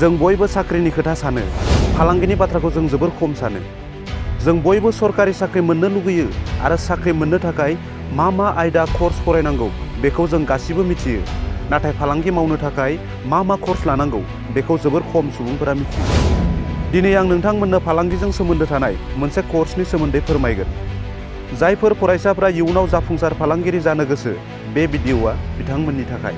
जों बयबो साख्रिनि खोथा सानो, फालांगिनि बाथ्राखौ जों जोबोर खम सानो। जों बयबो सरकारि साख्रि मोननो लुगैयो आरो साख्रि मोननो थाखाय मा आयदा कर्स फरायनांगौ बेखौ जों गासिबो मिथियो। नाथाय फालांगि मावनो थाखाय मा कर्स लानांगौ बेखौ जोबोर खम सुबुंफोरा मिथियो। दिनै आं नोंथांमोननो फालांगिजों सोमोन्दो थानाय मोनसे कर्सनि सोमोन्दै फोरमायगोन। जायफोर फरायसाफोरा इयुनाव जाफुंसार फालांगिरि जानो गोसो, बे भिडिअ'आ बिथांमोननि थाखाय।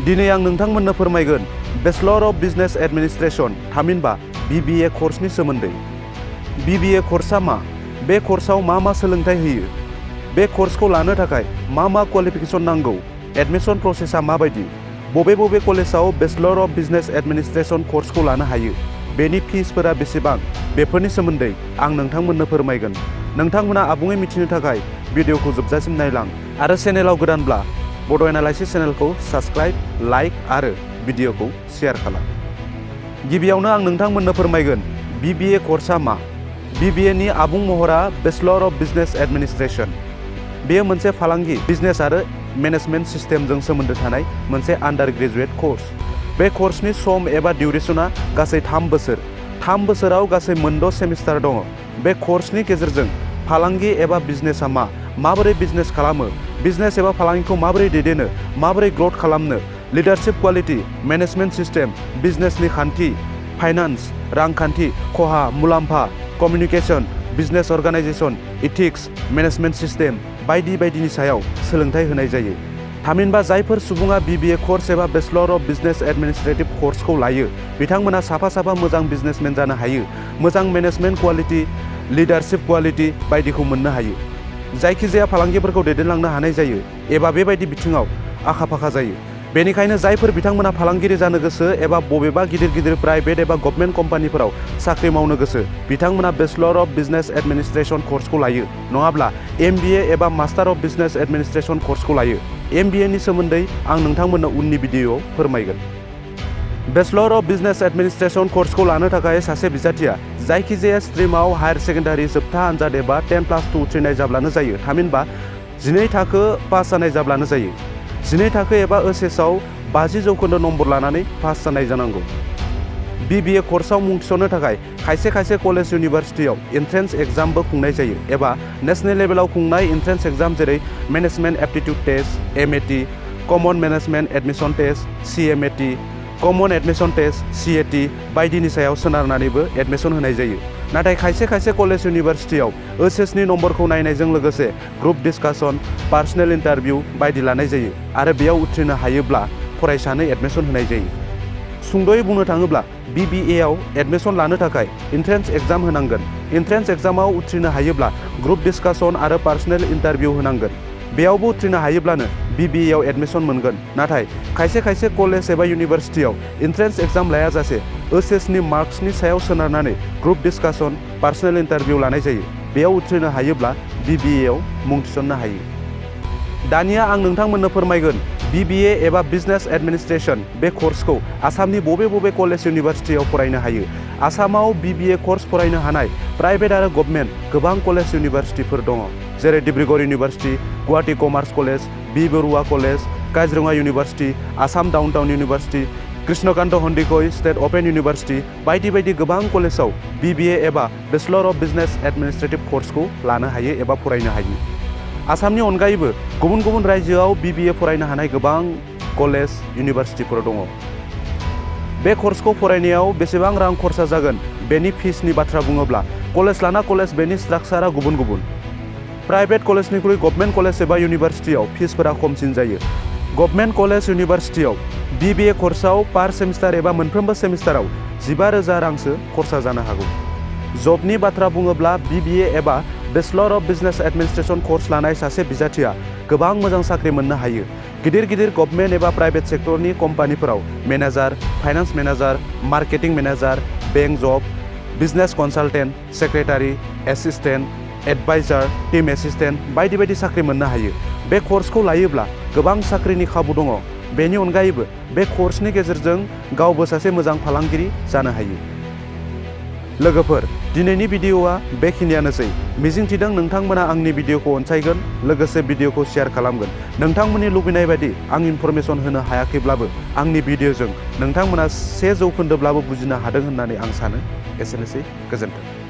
दिनै आं नोंथांमोननो फोरमायगोन बेचलर अफ बिजनेस एडमिनिस्ट्रेशन थामहिनबा BBA कर्सनि सोमोन्दै। BBA कर्सआ मा? बे कर्सआव मा सोलोंथाइ होयो? बे कर्सखौ लानो थाखाय मा क्वालिफिकेसन नांगौ? एडमिसन प्रसेसआ माबायदि? बबे कलेजाव बेचलर अफ बिजनेस एडमिनिस्ट्रेशन कर्सखौ लानो हायो? बेनि फिसफोरा बेसेबां? बेफोरनि सोमोन्दै आं नोंथांमोननो फोरमायगोन। नोंथांमोना आबुङै मिथिनो थाखाय भिडिअखौ जोबजासिम नायलां आरो चेनेलाव गोदानब्ला बड' एनालाइसिस चेनेलखौ साबस्क्राइब, लाइक आरो भिडिअखौ शेयार खालाम। गिबियावनो आं नोंथांमोननो फोरमायगोन BBA कर्सआ मा? BBA नि आबुं महरा बेचलर अफ बिजनेस एडमिनिस्ट्रेशन। बेयो मोनसे फालांगि, बिजनेस आरो मेनेजमेन्ट सिस्टेमजों सोमोन्दो थानाय मोनसे आन्डार ग्रेजुएट कर्स। बे कर्सनि सम एबा डिउरेसना गासै 3 बोसोर। 3 बोसोराव गासै मोनद' सेमिस्टार दङ। बे कर्सनि गेजेरजों फालांगि एबा बिजनेसआ मा, माबोरै बिजनेस खालामो, बिजनेस एबा फालांगिखौ माबोरै दैदेनो, माबोरै ग्रथ खालामनो, लिडारशिप क्वालिटि, मेनेजमेन्ट सिस्टेम, बिजनेसनि खान्थि, फाइनान्स, रांखान्थि, खहा, मुलाम्फा, communication, business organisation, ethics, management system बायदिनि सायाव सोलोंथाइ होनाय जायो। थामहिनबा जायफोर सुबुङा BBA कर्स एबा बेचलर अफ बिजनेस एडमिनिस्ट्रेटिभ कर्सखौ लायो, बिथांमोना साफा मोजां बिजनेसमेन जानो हायो, मोजां मेनेजमेन्ट क्वालिटि, लिडारशिप क्वालिटि बायदिखौ मोननो हायो। जायखिजाया फालांगिफोरखौ दैदेनलांनो हानाय जायो एबा बेबायदि बिथिङाव आखा-फाखा जायो। बेनिखायनो जायफोर बिथांमोना फालांगिरि जानो गोसो एबा बबेबा गिदिर प्राइभेट एबा गभर्नमेन्ट कम्पानिफोराव साख्रि मावनो गोसो, बिथांमोना बेचलर अफ बिजनेस एडमिनिस्ट्रेशन कर्सखौ लायो, नङाब्ला MBA एबा मास्टार अफ बिजनेस एडमिनिस्ट्रेशन कर्सखौ लायो। MBA नि सोमोन्दै आं नोंथांमोननो उननि भिडिअ'आव फोरमायगोन। बेचलर अफ बिजनेस एडमिनिस्ट्रेशन कर्सखौ लानो थाखाय सासे बिजाथिया जायखिजाया स्ट्रिमाव हायार सेकेन्डारि जोबथा आनजाद एबा 10+2 उथ्रिनाय जाब्लानो जायो। थामहिनबा 12 थाखो पास जानाय जाब्लानो जायो। 12 थाखो एबा OHS आव 50% नम्बर लानानै पास जानाय जानांगौ। BBA कर्सआव मुं थिसननो थाखाय खायसे कलेज इउनिभारसिटियाव एन्ट्रेन्स एग्जामबो खुंनाय जायो एबा नेशनेल लेभेलाव खुंनाय एन्ट्रेन्स एग्जाम जेरै मेनेजमेन्ट एप्टिट्युड टेस्ट MAT, कमन मेनेजमेन्ट एडमिसन टेस्ट CMAT, कमन एडमिसन टेस्ट CAT बायदिनि सायाव सोनारनानैबो एडमिसन होनाय जायो। नाथाय खायसे कलेज इउनिभारसिटियाव OHS नि नम्बरखौ नायनायजों लोगोसे ग्रुप डिस्कासन, पार्सनेल इन्टारभिउ बायदि लानाय जायो आरो बेयाव उथ्रिनो हायोब्ला फरायसानो एडमिसन होनाय जायो। सुंद'यै बुंनो थाङोब्ला BBA आव एडमिसन लानो थाखाय एन्ट्रेन्स एग्जाम होनांगोन। एन्ट्रेन्स एग्जामाव उथ्रिनो हायोब्ला ग्रुप डिस्कासन आरो पार्सनेल इन्टारभिउ होनांगोन। बेयावबो उथ्रिनो हायोब्लानो BBA आव एडमिसन मोनगोन। नाथाय खायसे कलेज एबा इउनिभारसिटियाव एन्ट्रेन्स एग्जाम लायाजासे OHS नि मार्क्सनि सायाव सोनारनानै ग्रुप डिस्कासन, पार्सनेल इन्टारभिउ लानाय जायो। बेयाव उथ्रिनो हायोब्ला BBA आव मुं थिसननो हायो। दानिया आं नोंथांमोननो फोरमायगोन BBA एबा बिजनेस एडमिनिस्ट्रेशन बे कर्सखौ आसामनि बबे कलेज इउनिभारसिटियाव फरायनो हायो। आसामाव BBA कर्स फरायनो हानाय प्राइभेट आरो गभर्नमेन्ट गोबां कलेज इउनिभारसिटिफोर दङ, जेरै Dibrugarh university, Guwahati commerce college, B Borooah college, Kaziranga university, Assam downtown university, Krishnakanta Handiqui state open university बायदि गोबां कलेजाव BBA एबा बेचलर अफ बिजनेस एडमिनिस्ट्रेटिभ कर्सखौ लानो हायो एबा फरायनो हायो। आसामनि अनगायैबो गुबुन रायजोआव BBA फरायनो हानाय गोबां कलेज इउनिभारसिटिफोर दङ। बे कर्सखौ फरायनायाव बेसेबां रां खरसा जागोन बेनि फिसनि बाथ्रा बुङोब्ला कलेज लाना कलेज बेनि स्ट्राक्चारा गुबुन। प्राइभेट कलेजनिख्रुइ गभर्नमेन्ट कलेज एबा इउनिभारसिटियाव फिसफोरा खमसिन जायो। गभर्नमेन्ट कलेज इउनिभारसिटियाव BBA कर्सआव पार सेमिस्टार एबा मोनफ्रोमबो सेमिस्टाराव 15,000 रांसो खरसा जानो हागौ। जबनि बाथ्रा बुङोब्ला BBA एबा bachelor of business administration course लानाय सासे बिजाथिया गोबां मोजां साख्रि मोननो हायो। गिदिर गभर्नमेन्ट एबा प्राइभेट सेक्टरनि कम्पानिफोराव manager, finance manager, marketing manager, bank job, business consultant, secretary, assistant, adviser, team assistant बायदि साख्रि मोननो हायो। बे कर्सखौ लायोब्ला गोबां साख्रिनि खाबु दङ। बेनि अनगायैबो बे कर्सनि गेजेरजों गावबो सासे मोजां फालांगिरि जानो हायो। लोगोफोर दिनैनि भिडिअआ बेखिनियानोसै। मिजिंथिदों नोंथांमोना आंनि भिडिअखौ अनसायगोन लोगोसे भिडिअखौ शेयार खालामगोन। नोंथांमोननि लुबैनाय बायदि आं इनफरमेसन होनो हायाखैब्लाबो आंनि भिडिअजों नोंथांमोना 1% बुजिनो हादों होननानै आं सानो। एसेनोसै, गोजोन्थों।